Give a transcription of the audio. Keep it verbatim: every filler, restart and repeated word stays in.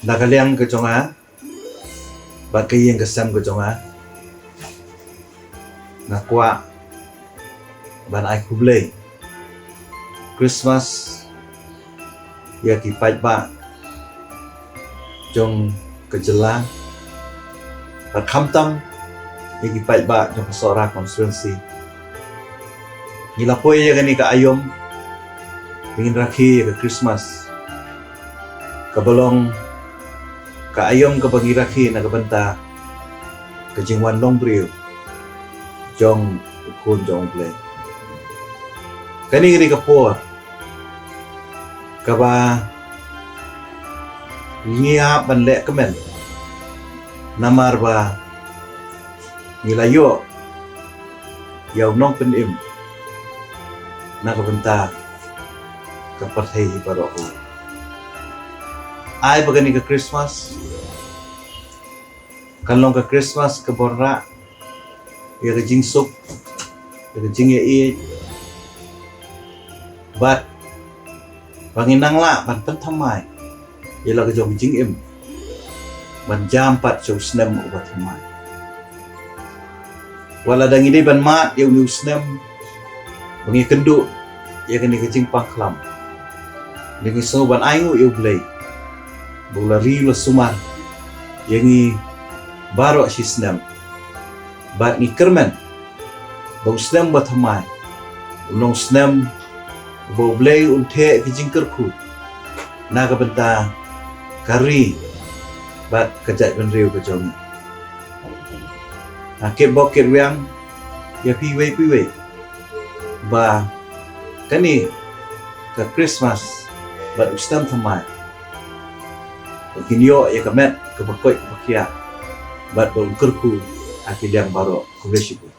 Na ka liang ka jong nga bad ka ïing ka sem ka jong nga, nga kwah ban ai khublei Christmas ïa ki paidbah jong ka jylla bad khamtam ïa ki paidbah jong ka Sohra constituency. Ngi la poi ïa kane ka aïom ba ngin rakhe ïa ka Christmas, kaba long ka aïom kaba ngi rakhe na ka bynta ka jingwan long briew jong u Khun jong U Blei. Kane ka dei ka por kaba ngi hap ban leh kmen, namar ba ngi la ïoh ïa u nongpynim na ka bynta ka pyrthei hi baroh. Ai ba kane ka Christmas kan long ka Christmas kaba wanrah ïa ka jingsuk, ïa ka jingïaieit, bad ba ngin nang lah ban pynthymmai ïa la ka jong ka jingim ban jam pat sha u snem uba thymmai. Wat lada ngi dei ban mad ïa une u snem ba ngi kynduh ïa kane ka jingpang khlam, ngi sngew ban ai nguh ïa U Blei ba u la ri u la sumar ïa ngi baroh shi snem. Bad ngi kyrmen ba u snem ba thymmai un long u snem uba U Blei un theh ki jingkyrkhu na ka bynta ka ri bad ka jaitbynriew ka jong ngi. Nga kit bok kit wiang ïa phi iwei pa iwei ba kane ka Christmas bad u snem thymmai ba kin ïoh ïa ka met kaba koit kaba khiah bad ba un kyrkhu ha ki liang baroh. Khublei shibun.